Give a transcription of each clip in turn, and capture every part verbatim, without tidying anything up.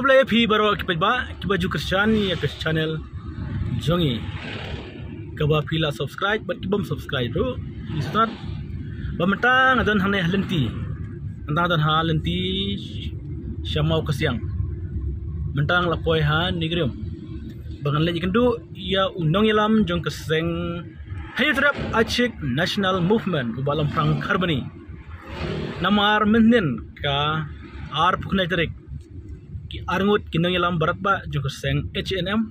Khublei phi baroh ki paidbah kiba ju kyrshan ïa ka channel jong ngi, kaba phi la subscribe bad ki bym subscribe ruh. Ngi sngewthuh ba mynta nga don hangne ha lynti, mynta nga don ha lynti sha Mawkasiang. Mynta nga la poi ha Nongrim ba ngan leit ïakynduh ïa u nongïalam jong ka seng Hynñiewtrep Achik National Movement, u Bah Lamprang Kharbani. Namar mynhynnin ka arphew khyndai tarik, ki arngut ki nongïalam baroh ba jong ka seng H A N M,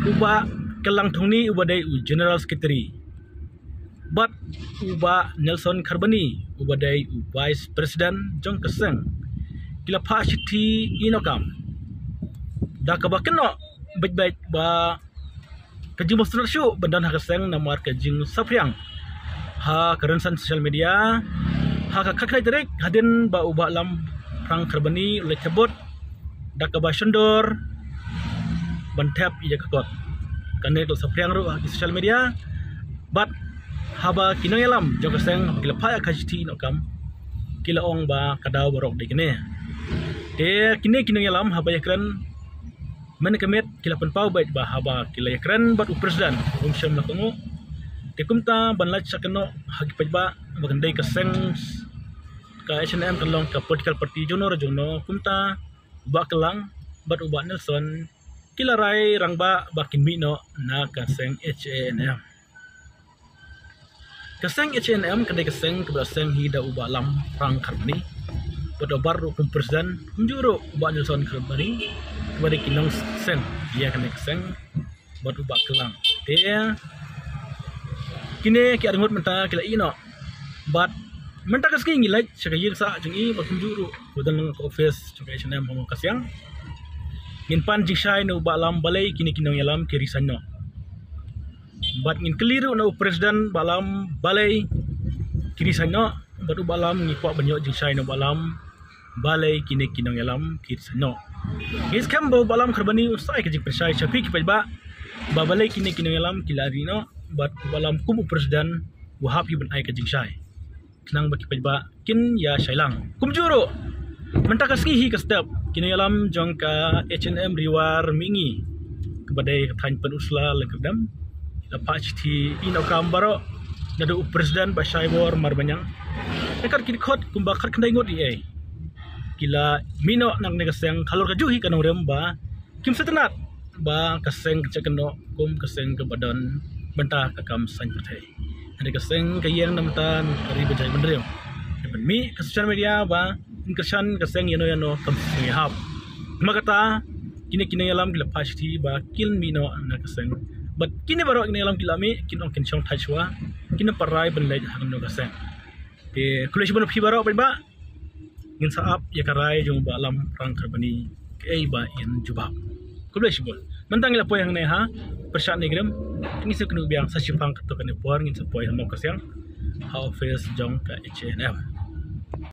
u Bah Klang Thongni uba dei u General Secretary, bad u Bah Nelson Kharbani uba dei u Vice President jong ka seng, ki la phah shithi ïehnoh kam da kaba kynnoh beit beit ba ka jingbymsynrat shuh ban don ha ka seng namar ka jingsaphriang ha ka rynsan social media ha ka khatkhyndai tarik, hadien ba u Bah Lamprang Kharbani u la thep vote da kaba shon dor ban thep ïa ka kot. Kane ka la saphriang ruh ha ki social media. Bad haba ki nongïalam jong ka seng haba ki la phah ïa ka shithi ïehnoh kam, ki la ong ba ka daw baroh dei kane. Te kine ki nongïalam haba ïakren mynne ka miet ki la pynpaw beit ba haba ki la ïakren bad u President, um shym la kohnguh. Te kumta ban lait sha kynnoh ha ki paidbah ba kan dei ka seng, ka H A N M kan long ka political party jongno re jongno. Kumta u Bah Klang bad u Bah Nelson ki la rai rangbah ba kin mih noh na ka seng H A N M. Ka seng H A N M ka dei ka seng kaba la seng hi da u Bah Lamprang Kharbani bad u Bah ruh kum President, kumjuh ruh u Bah Nelson Kharbani, kaba dei ki nongseng ïa kane ka seng, bad u Bah Klang. Te kine ki arngut mynta ki la ïehnoh. Bad mynta ka sngi ngi leit sha ka ïing sah jong i, bad kumjuh ruh ba don ka office jong ka H A N M ha Mawkasiang. Ngin pan jingshai na u Bah Lam balei kine ki nongïalam ki resign noh. Bad ngin kylli ruh na u President Bah Lam balei ki resign noh. Bad u Bah Lam ngi kwah ban ïoh jingshai na u Bah Lam balei kine ki nongïalam ki resign noh. Ngi skhem ba u Bah Lam Kharbani un sa ai ka jingpynshai sha phi ki paidbah ba balei kine ki nongïalam ki la resign noh, bad u Bah Lam kum u President u hap hi ban ai ka jingshai khnang ba ki paidbah kin ïa shai lang. Kumjuh ruh mynta ka sngi hi ka step ki nongïalam jong ka H A N M Ri War Mihngi, kaba dei ka thaiñ Pynursla Lyngkyrdem, la phah shithi ïehnoh kam baroh naduh u President Bah Shaibor Marbaniang. Te kat ki dkhot kumba khatkhyndai ngut ïa ei ki la mih noh na kane ka seng halor kajuh hi ka nongrim ba kim sngewtynnat ba ka seng kan shah kynnoh kum ka seng kaba don bynta ka kam saiñ pyrthei. Hynrei ka seng ka ïeng na bynta ka ri ba jaitbynriew. Te ban mih ka social media ba ngin kyrshan ka seng ïano ïano kam seng ïahap. Namar kata kine ki nongïalam ki la phah shithi ba kin mih noh na ka seng. Bad kine baroh ki nongïalam ki la mih, kin ong kin shong thait shuwa, kin ym pat rai ban leit ha kano ka seng. Te khublei shibun phi baroh paidbah. Ngin sa ap ïa ka rai jong u Bah Lamprang Kharbani kaei ba yn jubab. Khublei shibun. Mynta ngi la poi hangne ha pyrshah Nongrim, ngin sa kynduh biang sa shiphang katto katne por ngin sa poi ha Mawkasiang ha office jong ka H A N M.